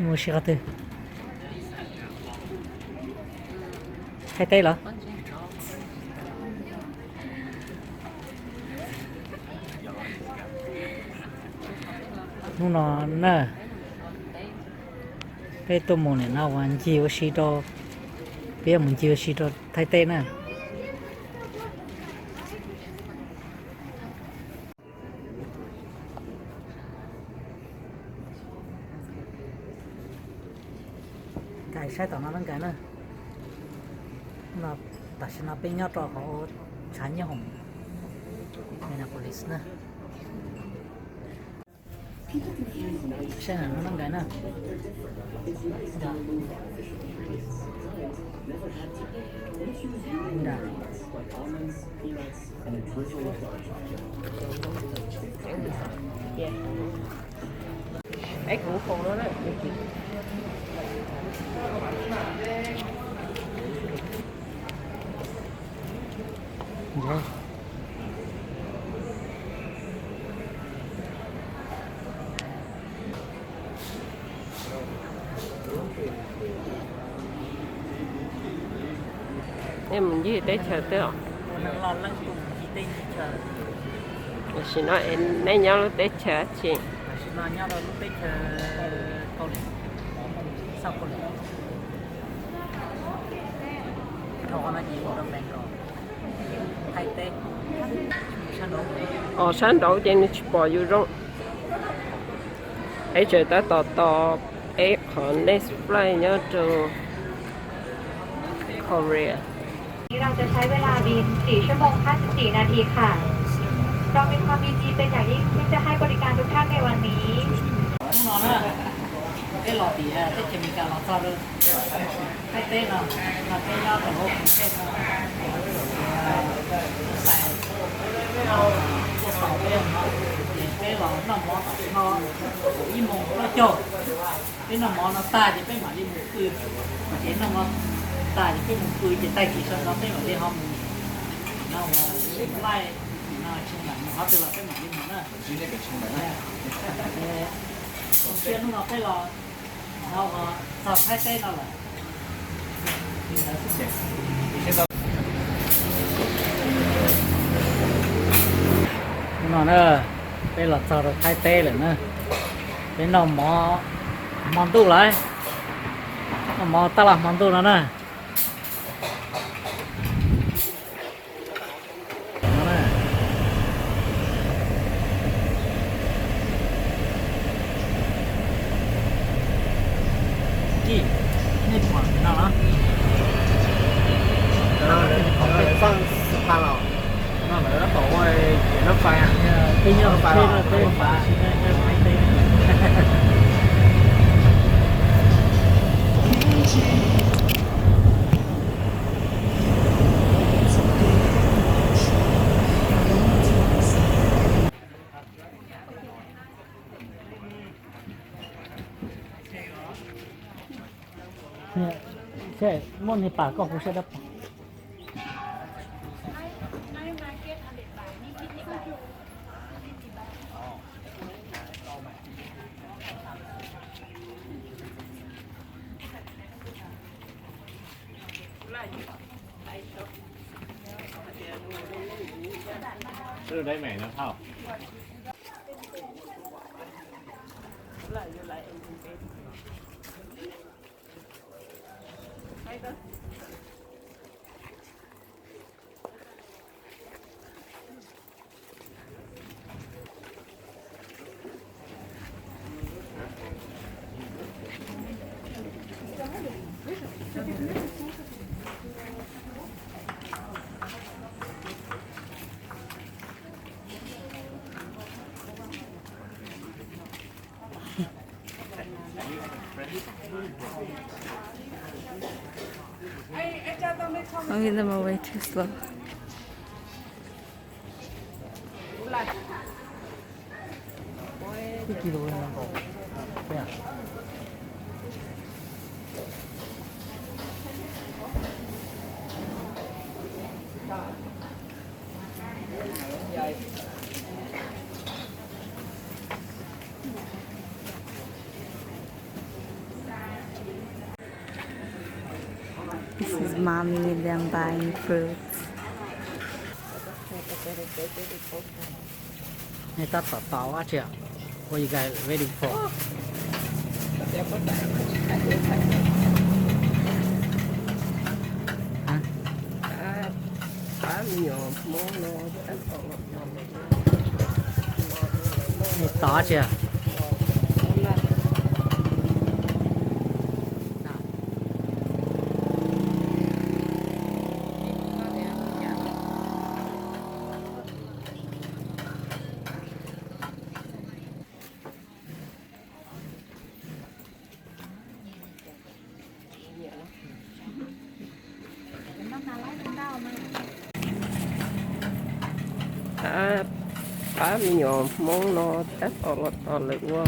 Mus si qhov twg? Thaib teb los? Hnub no na, peb tuaj mus nim no uas ncig ua si rau, peb yuav mus ncig ua si rau Thaib teb na. Nkais saib tom no na nkais na. Tam sim no peb nyob rau hauv tshav nyob hoom Minneapolis na. Saib no na nkais na. Nej mus ncig teb chaws twg os? Tam sim no nej nyob lub teb chaws dab tsi? Os, sab nraud ces nws tsis pom yus zoo. Peb tseem tab tom tos peb qhov next flight nyob rau Korea. เราจะใช้เวลาบินสี่ชั่วโมงห้าสิบสี่นาทีค่ะ เรามีความยินดีเป็นอย่างยิ่งที่จะให้บริการทุกท่านในวันนี้ Peb los tim teb chaws Amelikas los txog rau Thaib teb no, no peb nyob rau hauv Khuv Tsheej no, Xais tuaj tos peb no, ces peb los noj mov tom no kaum ib moos plaub caug. Peb noj mov no tag ces peb mam li mus pw, ces noj mov tag ces peb mus pw ces tag kis sawv ntxov peb mam li ho mus. No uas laij no tsis mam mus qhov twg los peb mam li mus na. Ua ntej hnub no peb los txog Thaib teb no lawm. No na, peb los txog rau Thaib teb lawm na. Peb noj mov hmo ntuj lawm, noj mov tab laj hmo ntuj no na. Ij, nej pom no los? Lawv pheej xwb pha los, no lawv tab tom ua ces lawv fais. Peb nyob hauv tsheb no peb pom tsis nyob Thaib teb. Muaj niag pam koj hu saib dab pam. Moving them away too slow. This is mommy and them buying fruits. Nej tab tom tos dab tsi? What you guys waiting for? Hah? Nej tos dab tsi? Pab me nyuam Hmoob no tab tom los tos lawv ua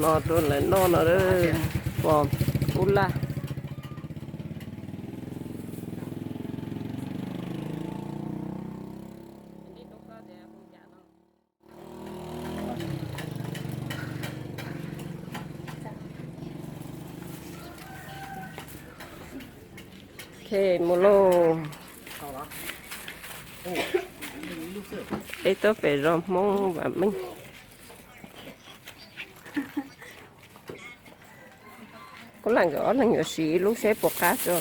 no rau lawv noj no, pom ub laj. Ok, mus lauj. Peb tuaj pem zos Hmoob Vam Meej. Kuv lam nkawd ob leeg yuav siv ib lub seb puas qab tso.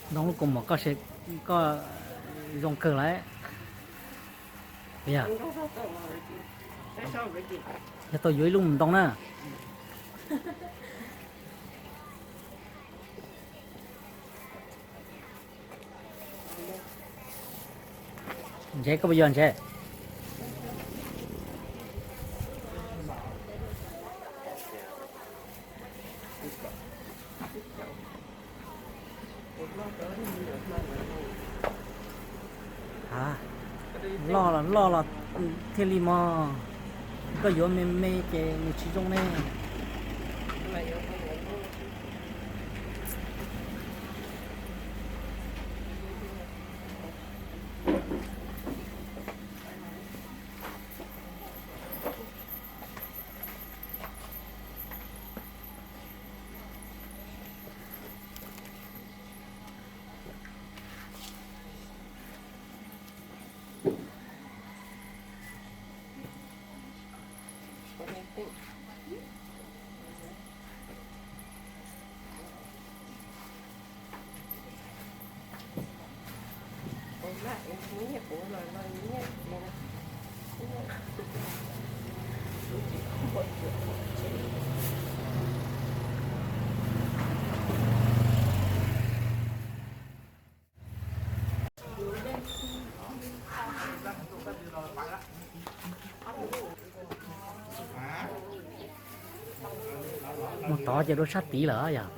Ntoo lub kaus mom koj zoo kawg lawm. Yog, yog tau yuav ib lub mus ntoo na. Ntse, koj puas yog Ntse? Loj los loj los thiaj li mog. Koj yuav me me ces nws tsis zoo ne. Mus tod ces dua sab tid lawm yog.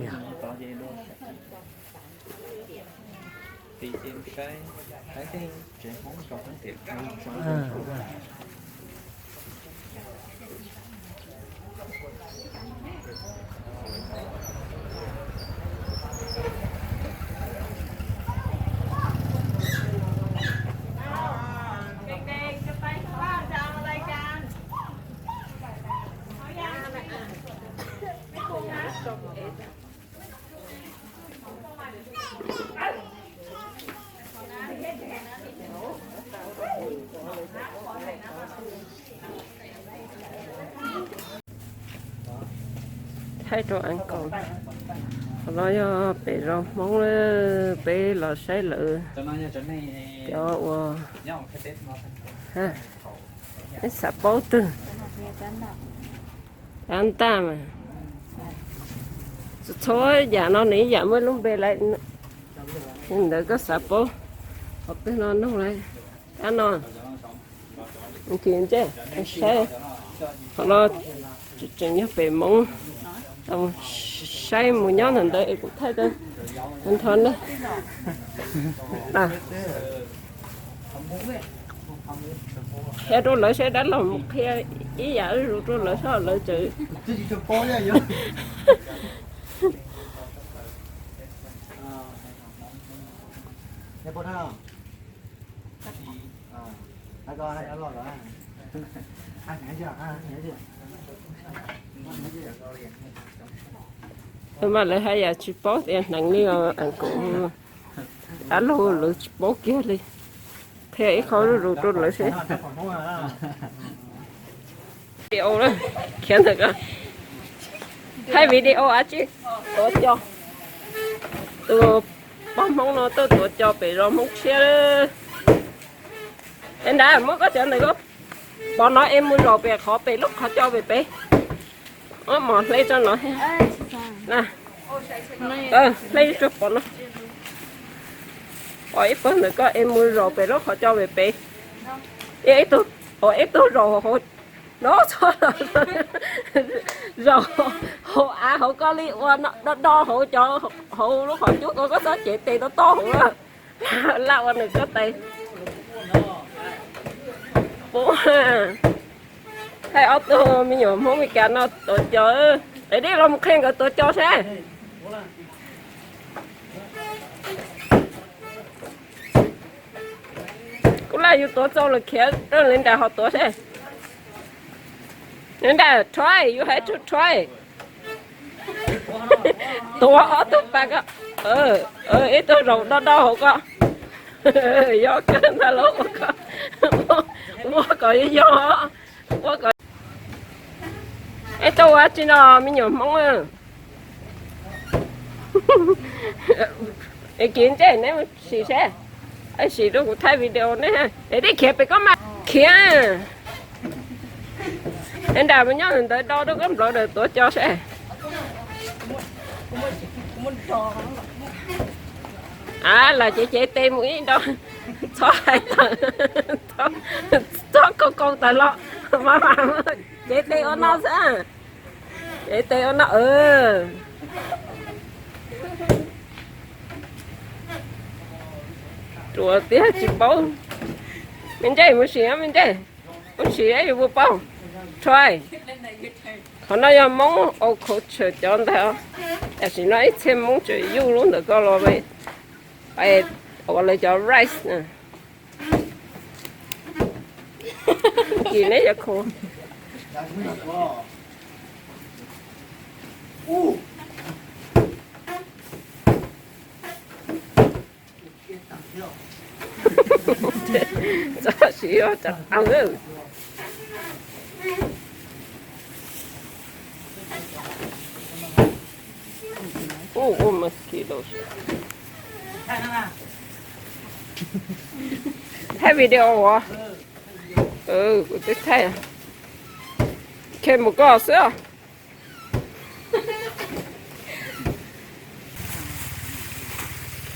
Thaij rau a kaus. Qhov no yog pem zos Hmoob, peb los saib lawv cov ua, peb xav paub twg. Tab ntaj mas txhua yam no nws ib yam muaj lub npe lawm. Ntawd koj xav paub qhov twg no nug lawm. Tab no, saib, qhov no tseem yog pem Hmoob. Saib mus nyob ntawm ntawd es kuv thaij rau nrho na. Qhia rau lawv saib, dab laug mus qhia ib yam zus rau lawv, lawv tseem. Tsis paub yog. Yog puas tau? Mas lawv haj yam tsis paub tias hneev li os, kuv dab laug lawv tsis paub kiag li. Qhia ib qho zuj zus rau lawv seb. Video khiav ntawm ko. Thaij video ab tsi tuav cos. Tus poj Hmoob no tuaj tuav cos pem zos Hmoob Tshiab. Es nrad muab koj cov ntawm ko pov no es mus zaum pem qhov pem lub qhov cos pem pem. Mos hle tso no. Hle tso pov no. Pov ib pawg ntawm ko es mus zaum pem lub qhov cos pem pem. Ib tug, ib tug zaum hauv no txog, zaum hauv av hauv koj li ua do do hauv cov, hauv lub qhov cub ko, koj txhob cev tes tau tod hauv. Laj ua nws koj tes. Pub, thaij ob tug me nyuam Hmoob Mes Kas no tuav cos. Es dej los mus qhia nkawd tuav cos seb. Kuv laj yus tuav txaus lawm khiav rau li nram ho tuav seb. Li nram try, you have to try. Tuav ob tug pas ko, ib tug zaum do do hauv ko. Yog kawg ntag lauj, ua kom, ua kom yog, ua kom. Es tau ua tsi no me nyuam Hmoob? Es kiv ntsej neb sim seb, sim rau kuv thaij video ne. Es dej khiav pem koj mas khiav. Es nram mus nyob ntawd do rau koj nplawv daws tuav cos seb. A, lam cev cev tes mus ib do, txhob hais tawm, txhob kaus kaus tas los, mas cev tes ua no xwb. Cev tes ua no. Ruam tiag tsis paub. Me ntsej mus sim me ntsej, mus sim yus puas paub. Try. Qhov no yog Hmoob au culture cov ntag. Tam sim no ib txhia Hmoob tseem yuj lub ntawm ko los ua lawv cov rice na. Kis neb cov khoom. Txhob siv tsam tau. Ua mosquito. Thaij video os. Kuv twb thaij. Khe mus koj xwb.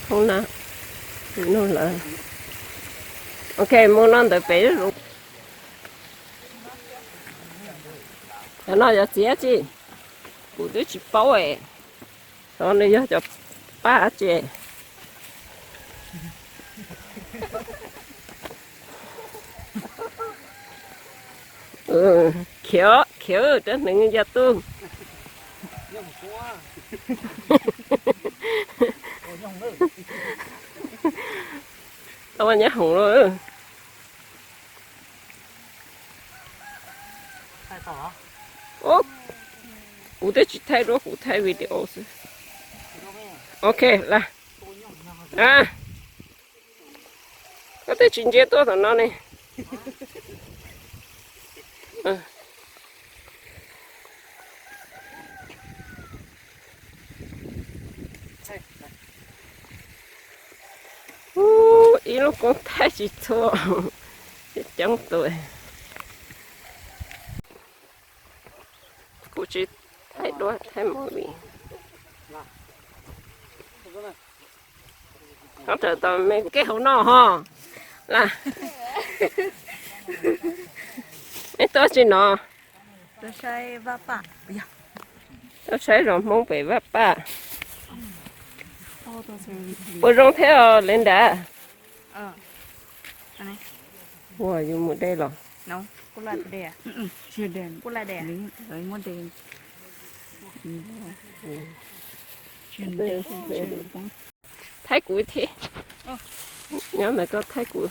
Hoob na, nug lawv. Ok, mus no ntawd pem. Cov no yog txiv tsi? Kuv twb tsis paub es. Cov no yog cov paj tsi? Khiav, khiav rau hneev yog tub. Tau nyob hoom lawm. Kuv twb tsis thaij duab, kuv thaij video xwb. Ok, la. Koj twb tsis ntsia tuaj tom no ne. Ib lub koob thaij tsis txhua, coob tus. Kuv tsis thaij duab thaij movie. Nyob raws tau me kej hauv no ho. La, neb tuaj tsi no? Tuaj saib zos Hmoob pem Vaj Paj. Puas zoo thiab os Linda? Ua yus mus de los. Thaij kuv thiab. Nyob ntawm koj thaij kuv.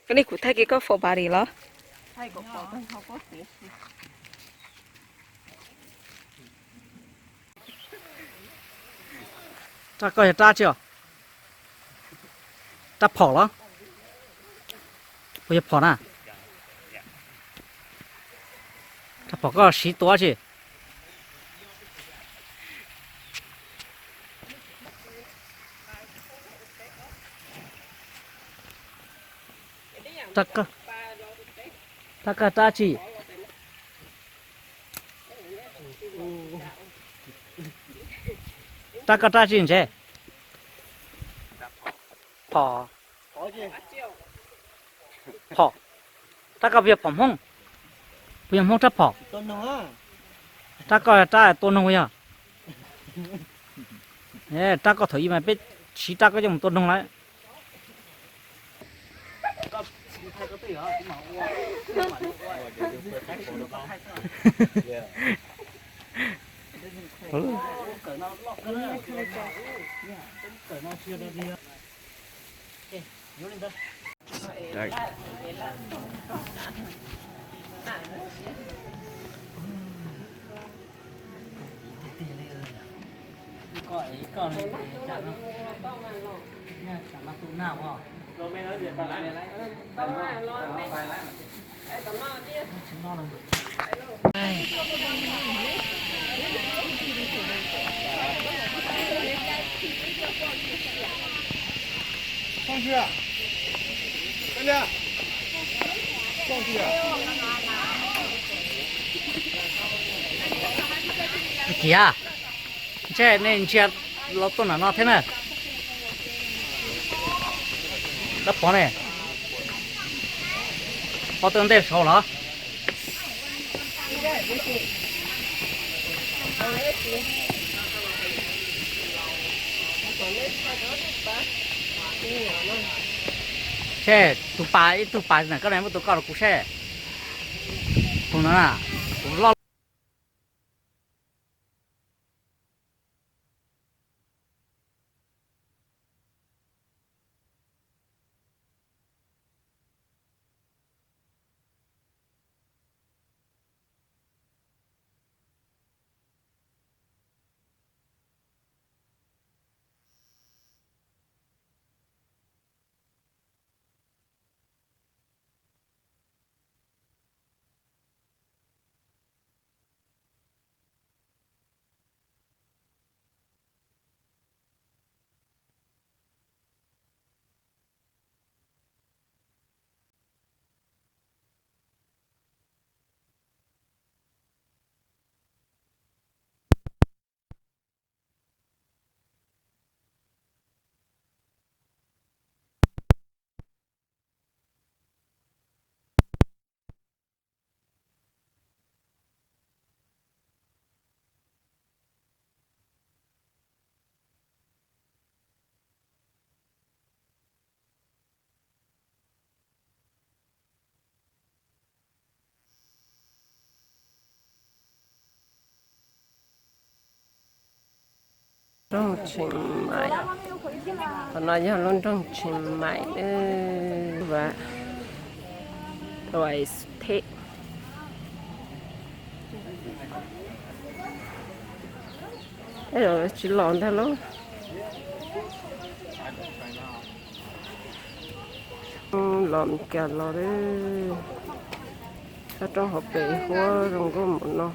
Koj nej kuv thaij kiag koj phom body los? Rab koj yog rab tsi os? Rab phom los? Puas yog phom na? Rab phom koj siv tua tsi? Rab koj, rab koj rab tsi? Rab koj rab tsi ntse? Phom. Phom. Rab koj puas yog phom Hmoob? Puas yog Hmoob rab phom? Rab koj rab tua noog puas yog? Rab koj thaum ub mas peb siv rab koj coj mus tua noog lawm. Kiag, ntshe nej ntsia los tuaj nram no thiab na. Dab Pov ne, ho tuaj ntej saud los? Seb tus pas, ib tug pas na, koj na muab tus koj rau kuv seb. Tus no na, tus loj. Rooj Tsheej Maim. Qhov no yog lub nroog Tsheej Maim. Vas, Thaib. Tsis los ntag lauj. Los Meskas los lawm. Toj roob hauv pes huab zoo nkauj mus no.